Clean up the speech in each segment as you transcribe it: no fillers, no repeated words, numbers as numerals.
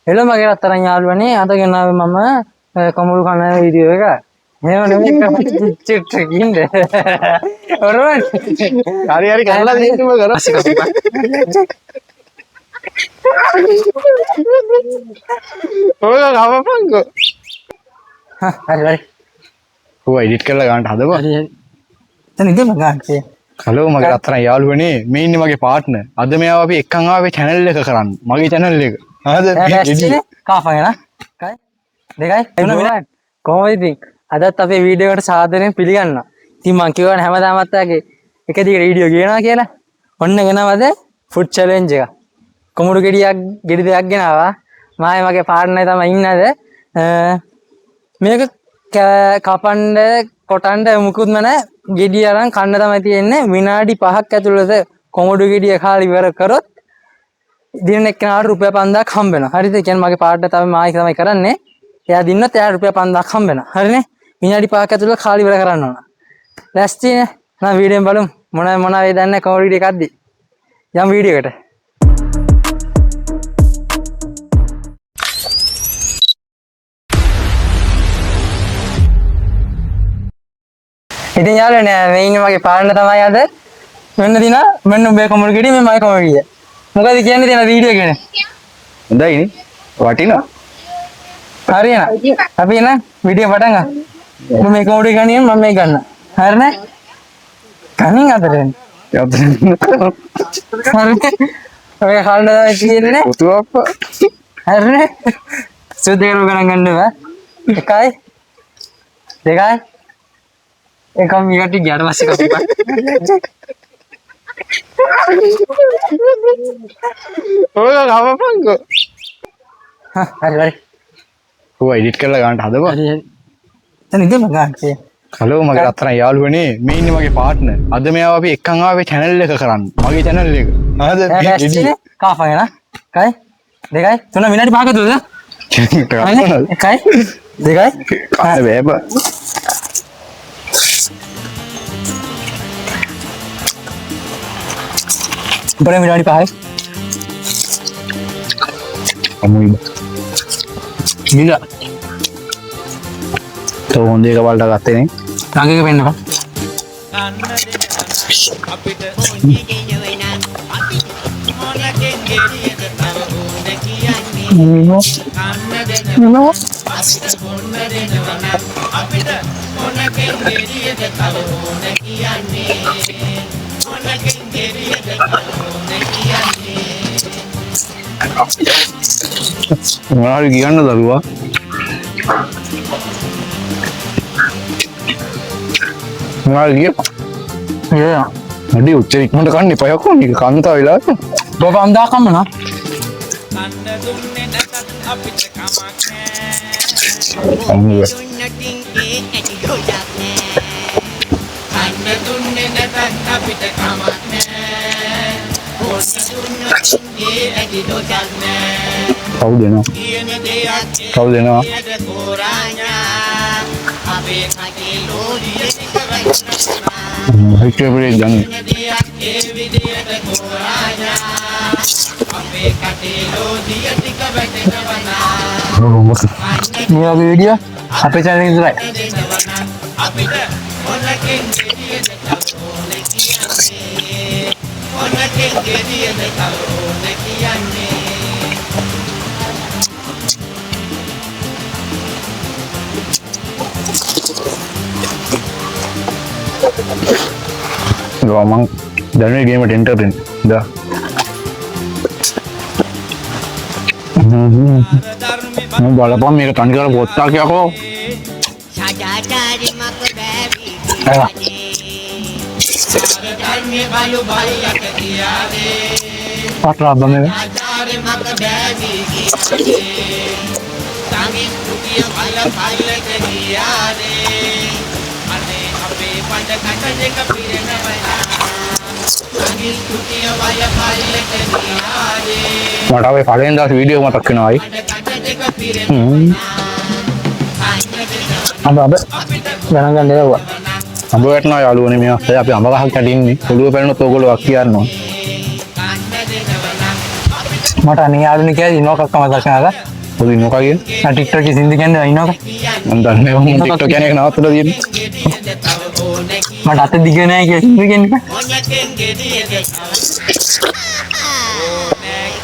Hello මගේ රත්තරන් යාළුවනේ, අද ගෙනාවේ මම කොමුළු කන වීඩියෝ එක. එහෙම නෙමෙයි, චුට්ටක් ඉන්න. ඔරුවන්. හරි හරි කරලා දෙන්නම කරා. ඔය කවපන්කෝ. හරි හරි. ඔය එඩිට් කරලා ගන්න හදපන්. හරි හරි. දැන් ඉතින් මං ගන්න. හලෝ මගේ රත්තරන් යාළුවනේ, මේ ඉන්නේ මගේ පාර්ට්නර්. අද මෙයාව අපි එක්කන් ආවේ චැනල් එක කරන්න. මගේ චැනල් එක. හරිද? මේ කාපන් එන. එකයි දෙකයි තුන විනාඩි. කොහොමද ඉතින්? අදත් අපේ වීඩියෝ එකට සාදරයෙන් පිළිගන්නවා. ඉතින් මං කියවනේ හැමදාමත් වගේ එක දිගට වීඩියෝ ගේනවා කියලා. ඔන්න ගෙනවද ෆුඩ් චැලෙන්ජ් එක. කොමුඩු ගෙඩියක් ගෙඩි දෙකක් ගෙනාවා. මායි මගේ පාර්ට්නර් තමයි ඉන්නද. මේක කපන්න කොටන්න මුකුත්ම නැහැ. ගෙඩිය අරන් කන්න තමයි තියෙන්නේ. විනාඩි 5ක් ඇතුළත කොමුඩු ගෙඩිය කාලා ඉවර කරොත් දින එක්කෙනාට රුපියල් 5000ක් හම්බ වෙනවා. හරිද? ඒ කියන්නේ මගේ පාර්ට්නර් තමයි මායි තමයි කරන්නේ. එයා දින්නොත් එයාට රුපියල් 5000ක් හම්බ වෙනවා. හරිනේ? විනාඩි 5ක් ඇතුළත කාලා ඉවර කරන්න ඕන. ලෑස්තිනේ? නම් වීඩියෝ එක බලමු. මොන මොන වෙයිද දන්නේ කොමුඩු ගෙඩිය කද්දි. යම් වීඩියෝ එකට. ඉතින් යාළුවනේ මේ ඉන්නේ මගේ පාර්ට්නර් තමයි අද. මෙන්න දිනා, මෙන්න උඹේ කොමුඩු ගෙඩිය, මේ මගේ කොමුඩු ගෙඩිය. මොකද කියන්නේ තියෙන වීඩියෝ ගැන? හොඳයි නේ. වටිනවා. හරි නේද? අපි එන වීඩියෝ පටන් ගමු. මම මේ කොමුඩු ගනින්, මම මේ ගන්න. හරි නේ? ගනින් අතට එන්න. හරි. ඔය කන්න තමයි තියෙන්නේ. පොතු අප්පා. හරි නේ? සුද්ධ කරව ගණන් ගන්න බෑ. එකයි දෙකයි එකම ඊට ගියාට පස්සේ කපපන්. ඔය කවපන්කෝ. හරි හරි. ඔය එඩිට් කරලා ගන්න හදපන්. හරි හරි. දැන් ඉතින් මං ගන්න. හලෝ මගේ රත්තරන් යාළුවනේ, මේ ඉන්නේ මගේ පාර්ට්නර්. අද මෙයාව අපි එක්කන් ආවේ චැනල් එක කරන්න. මගේ චැනල් එක. හරිද? ලෑස්තිනේ? කාපන් එන. එකයි දෙකයි තුන විනාඩි 5ක ඇතුළත. එකයි දෙකයි කන්න බෑ බා. උඹලා විනාඩි 5යි. අමුයි බා. ගියා. තෝ හොඳ එක බලලා ගත්තේ නේ. ළඟ එක පෙන්නපන්. මොනවා හරි කියන්න දරුවා. මොනවා හරි කියපන්. ගියා. අඩේ ඔච්චර ඉක්මනට කන්න එපා යකෝ. මේක කන්න තව වෙලාවක්. බබා 5000ක් හම්බ වුණා. අමුයි. කවුද එනවා? කවුද එනවා? හිතේ ගන්න. මේ වගේ වීඩියෝ අපේ චැනල් එකේ විතරයි. මං දැනුනේ ගේමට එන්ටර් වෙන්න. දා. මම බලපන් මේක තනි කර පොත්තක් යකෝ. පාට රාබ්බ මේක. මට අපේ පළවෙනි දවසේ වීඩියෝ මතක් වෙනවා අයි. අඹ අඹ ගණන් ගන්න එනවා. අඹ වැටෙනවා යාළුවනේ මේ අවස්ථාවේ අපි අඹ ගහක් යට ඉන්නේ. ඔළුව පැනුනොත් ඕගොල්ලෝ වක් කියන්න ඕන. මට අනේ යාළුවනේ කියලා ඉනෝකක්ක මතක් වෙනවා. පොඩි ඉනෝකා කියන්නේ? ආ ටික්ටොක් එකේ සින්දු කියන්නේ ඉනෝක. මං දන්නේ නැහැ මං ටික්ටොක් කියන එක නවත්තලා තියෙන්නේ. මට අත දිග නෑ කියලා සින්දු කියන්නේ.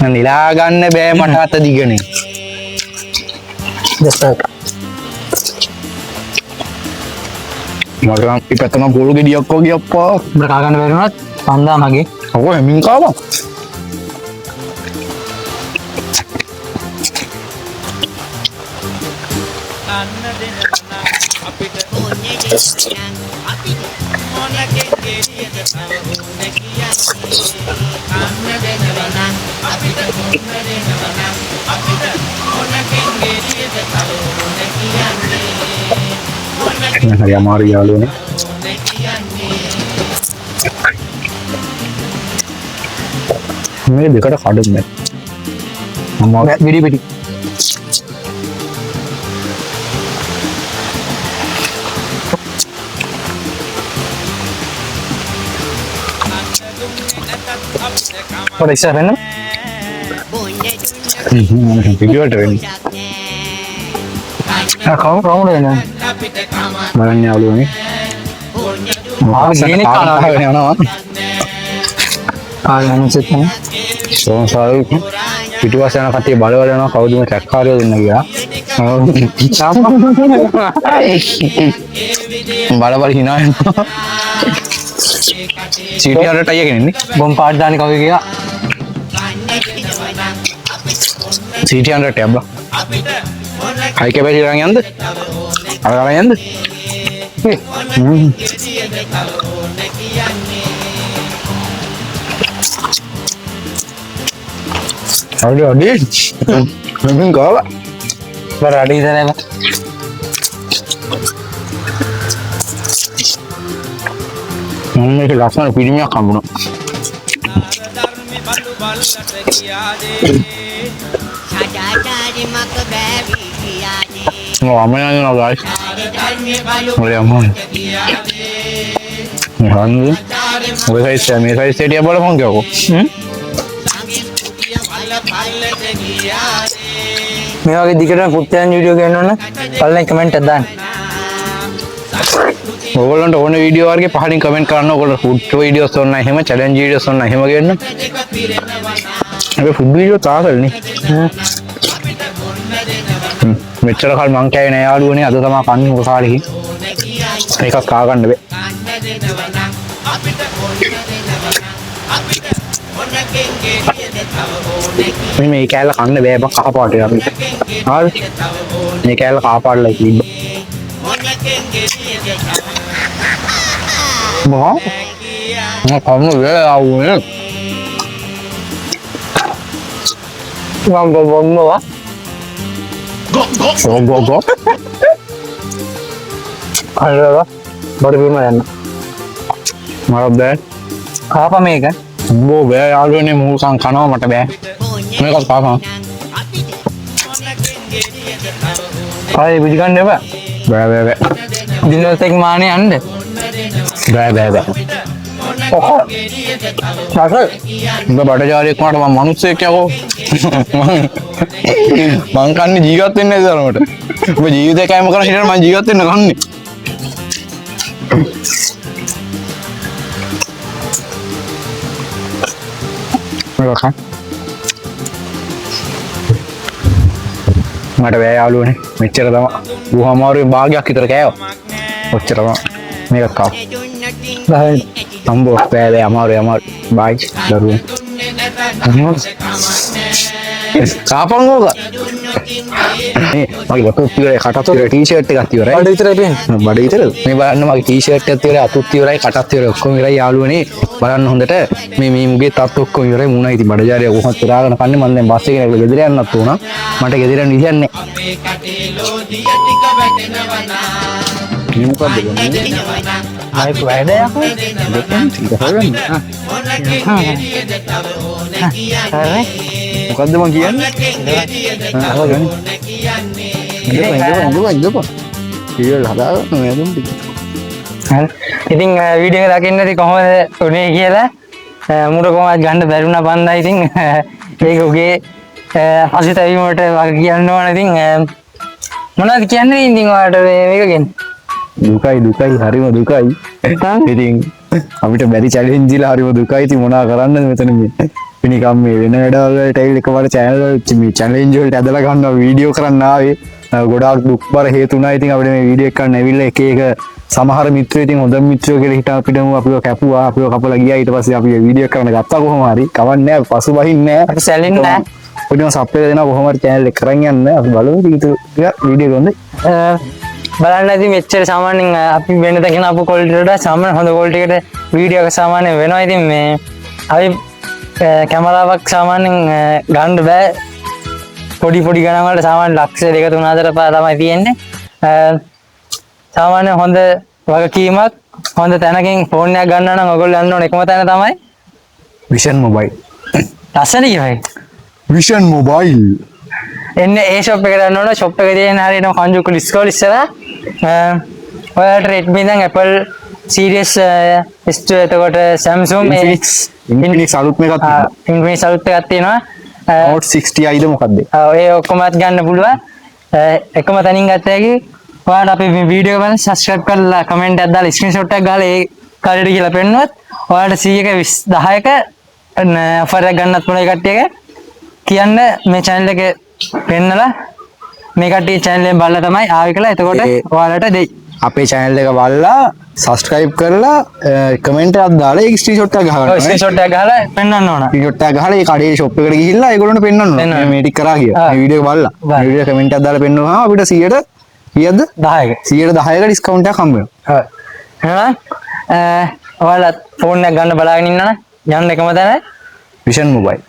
මං නිලා ගන්න බෑ මට අත දිගනේ. දෙස්සක්. මට නම් ඉපැත්තම පොළු ගෙඩියක් වගේ අප්පා. උඹට කා ගන්න බැරි වුණත් පන්දා මගේ. ඔක හැමින් කාවා. හරි අමාරු යාළුවනේ. මේ දෙකට කඩන්නේ. මම විඩි පිටි. පොඩ ඉස්සර වෙන්න. පිළිවෙලට වෙන්නේ. ආ කවුරු කවුරු වෙන්නේ? බලන්න යාළුවනේ. ආ ගේනේ කාලා. කාගෙන යනවා. ආ යන්නේ තමයි. සෝන්සාරු පිටුපස්ස යන කට්ටිය බල බල යනවා කවුද මේ ට්‍රැක් කාරයෝ දෙන්න කියලා. බල බල hina වෙනවා. CTR ටයි එකේ නෙන්නේ. බොම් පාට දාන්නේ කවුද කියලා. CTR ටයි බා. හයි කැපැසිටි අරන් යන්ද? අර අරන් යන්ද? හ්ම්. අඩේ අඩේ. මම ගාවා. බර අඩි ඉතල එලා. මම මේක ලස්සන පිරිමියක් හම්බුණා. ඔව් අම යනවා ගයිස්. ඔය අම්මා. මේ හන්නේ. ඔය සයිස් එක මේ සයිස් එක ටික බලපන් කියකෝ. හ්ම්. මේ වගේ දිගටම ෆුඩ් චැලෙන්ජ් වීඩියෝ ගන්න ඕන නම් පල්ලෙන් කමෙන්ට් එකක් දාන්න. ඔයගොල්ලන්ට ඕන වීඩියෝ වර්ගේ පහලින් කමෙන්ට් කරන්න. ඔයගොල්ලෝ ෆුඩ් වීඩියෝස් ඕන නම් එහෙම, චැලෙන්ජ් වීඩියෝස් ඕන නම් එහෙම ගන්න. අපි ෆුඩ් වීඩියෝ තාසල්නේ. මෙච්චර කල් මං කෑවේ නෑ යාළුවනේ. අද තමා කන්නේ මොක කාලෙකින්. ඒකක් කා ගන්න බෑ. මේ මේ කෑල්ල කන්න බෑ බං, කහ පාට වෙනවා අපිට. හරි. මේ කෑල්ල කහ පාට ලයි තිබ්බ. මොකක්? මම කන්න බෑ යාළුවනේ. මම බොම්මවා. ගෝ ගෝ ගෝ. අරවා බඩ පිරුණා යන්න. මට බෑ. කාපා මේක. බෝ බෑ යාළුවනේ, මූ කන් කනවා මට බෑ. මේකත් කාපන්. ආයේ පිටි ගන්න එපා. බෑ බෑ බෑ. දිනවලත් එක්ක මානේ යන්න. බෑ බෑ බෑ. ඔක. රස. උඹ බඩජාලෙක් වුණාට මං මිනිස්සෙක් යකෝ. මං කන්නේ ජීවත් වෙන්න ඇති තරමට. උඹ ජීවිතේ කෑම කරලා හිටියට මං ජීවත් වෙන්න කන්නේ. මේක කන්න. මට බෑ යාළුවනේ. මෙච්චර තමයි. බොහොම අමාරුවෙන් භාගයක් විතර කෑවා. ඔච්චර තමයි. මේකත් කාව. බහයි. අම්බෝ බෑ බෑ අමාරුයි අමාරුයි. බයි දරුවෝ. කාපන් ඕක. මේ මගේ ලොකුත් ඉවරයි, කටත් ඉවරයි, ටී-ෂර්ට් එකත් ඉවරයි. බඩ විතරයි පේන්නේ. බඩ විතරද? මේ බලන්න මගේ ටී-ෂර්ට් එකත් ඉවරයි, අතුත් ඉවරයි, කටත් ඉවරයි, ඔක්කොම ඉවරයි යාළුවනේ. බලන්න හොඳට මේ මේ මුගේ තත් ඔක්කොම ඉවරයි. මුණා ඉතින් බඩජාරිය කොහොමද තියාගෙන කන්නේ. මං දැන් බස් එකේ නැගලා ගෙදර යන්නත් ඕන. මට ගෙදර යන්න විදියක් නැහැ. මේ මොකද්ද බන්නේ? මයික් වැඩ යකෝ. දෙකෙන් ටික හොයන්න. හරි. මොකද්ද මං කියන්නේ? ආ හොයන්න. ඉඳපන් ඉඳපන් ඉඳපන් ඉඳපන්. ඉතින් හදාගන්න මේ දුම් ටික. හරි. ඉතින් වීඩියෝ එක දකින්න ඉතින් කොහොමද උනේ කියලා මුර කොහොමද ගන්න බැරි වුණා බන්දා. ඉතින් ඒක උගේ පසුතැවීම වලට වග කියන්න ඕන. ඉතින් මොනවද කියන්නේ ඉතින් ඔයාලට මේක ගැන? දුකයි දුකයි, හරිම දුකයි. ඉතින් අපිට බැරි චැලෙන්ජ් දීලා හරිම දුකයි. ඉතින් මොනවා කරන්නද මෙතන? මේ අපි නිකන් මේ වෙන වැඩවල වලට ඇවිල්ලා එකපාර චැනල් වල මේ චැලෙන්ජ් වලට ඇදලා ගන්නවා වීඩියෝ කරන්න ආවේ. ගොඩාක් දුක්බර හේතු වුණා. ඉතින් අපිට මේ වීඩියෝ එක කරන්න ඇවිල්ලා එක එක සමහර මිත්‍රයෝ, ඉතින් හොඳ මිත්‍රයෝ කියලා හිතා අපිටම අපිව කැපුවා, අපිව කපලා ගියා. ඊට පස්සේ අපි වීඩියෝ කරන්න ගත්තා. කොහොම හරි කවන්නේ නැහැ, පසු බහින්නේ නැහැ. අපි සැලෙන්නේ නැහැ. අපිටම සප් එක දෙනවා. කොහොම හරි චැනල් එක කරන් යන්න අපි බලමු. ඉතින් ඉතුරු ටික වීඩියෝ එක හොඳයි. බලන්න ඉතින් මෙච්චර සාමාන්‍යයෙන් අපි වෙන තැනකින් ආපු ක්වොලිටි වලට සාමාන්‍ය හොඳ ක්වොලිටි එකට වීඩියෝ එක සාමාන්‍යයෙන් වෙනවා. ඉතින් මේ අපි කැමරාවක් සාමාන්‍යයෙන් ගන්න බෑ පොඩි පොඩි ගණන් වලට. සාමාන්‍ය ලක්ෂ 2 3 4 5 තමයි තියෙන්නේ. සාමාන්‍ය හොඳ වගකීමක්, හොඳ තැනකින් ෆෝන් එකක් ගන්න නම් ඔයගොල්ලෝ යන්න ඕන එකම තැන තමයි විෂන් මොබයිල්. ලස්සන කියවයි. Vision mobile. එන්න ඒ ෂොප් එකට යන්න ඕන. ෂොප් එක තියෙන හරියටම කංජුක්කුල ඉස්කෝල ඉස්සරහා. ඔයාලට Redmi ඉඳන් Apple series S2, එතකොට Samsung ඒ Infinix, Infinix අලුත්ම එකක් තිබ්බා. Infinix අලුත් එකක් තියෙනවා. Note 60i ද මොකද්ද? ඔව්, ඒ ඔක්කොමත් ගන්න පුළුවන්. එකම තැනින් ගත්ත හැකි. ඔයාලට අපි මේ වීඩියෝ එක බලන් සබ්ස්ක්‍රයිබ් කරලා, කමෙන්ට් එකක් දාලා, ස්ක්‍රීන්ෂොට් එකක් ගහලා ඒ කාර්යයට කියලා පෙන්නුවොත් ඔයාලට 100ක 10ක ඔෆර් එකක් ගන්නත් පුළුවන්. ඒ කට්ටියක කියන්න මේ චැනල් එක පෙන්නලා, මේ කට්ටිය චැනල් එකෙන් බලලා තමයි ආවේ කියලා. එතකොට ඔයාලට දෙයි. අපේ චැනල් එක බලලා, සබ්ස්ක්‍රයිබ් කරලා, කමෙන්ට් එකක් දාලා, ඒක ස්ක්‍රීන්ෂොට් එකක් ගහගන්න ඔව්. ඕනේ. ස්ක්‍රීන්ෂොට් එකක් ගහලා පෙන්වන්න ඕන. ස්ක්‍රීන්ෂොට් එකක් ගහලා ඒ කඩේ ෂොප් එකට ගිහිල්ලා ඒගොල්ලන්ට පෙන්වන්න ඕන. පෙන්වන්න. මේ ටික කරා කියලා. මේ වීඩියෝ එක බලලා මේ වීඩියෝ කමෙන්ට් එකක් දාලා පෙන්නුවාම අපිට 100ට කීයද? 10ක. 110ක ඩිස්කවුන්ට් එකක් හම්බ වෙනවා. ඔව්. එහෙනම් ඔයාලා ෆෝන් එකක් ගන්න බලාගෙන ඉන්නවනම් යන්න එකම තැන විෂන් මොබයිල්.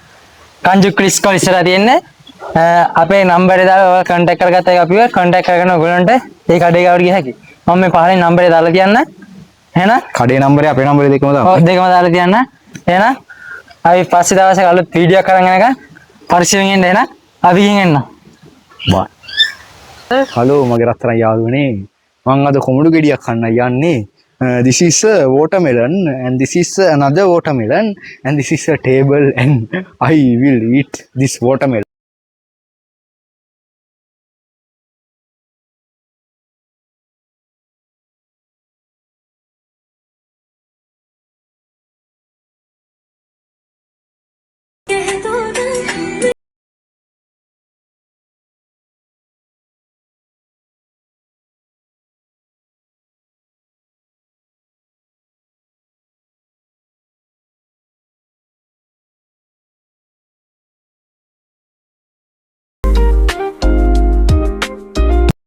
කංජුක්කුල ඉස්කෝල ඉස්සරහා තියෙන්නේ. අපේ නම්බරේ දාලා ඔයාලා කන්ටැක්ට් කරගත්ත එක අපිව කන්ටැක්ට් කරගෙන ඔයගොල්ලන්ට ඒ කඩේ ගාවට ගිය හැකි. මම මේ පහලින් නම්බරේ දාලා තියන්න. එහෙනම් කඩේ නම්බරේ අපේ නම්බරේ දෙකම දාමු. ඔව්, දෙකම දාලා තියන්න. එහෙනම් අපි පස්සේ දවසක අලුත් වීඩියෝ එකක් අරන් එනකන් පරිස්සමෙන් ඉන්න. එහෙනම් අපි ගිහින් එන්න. බයි. හලෝ මගේ රත්තරන් යාළුවනේ, මං අද කොමඩු ගෙඩියක් කන්න යන්නේ. This is a watermelon and this is another watermelon and this is a table and I will eat this watermelon.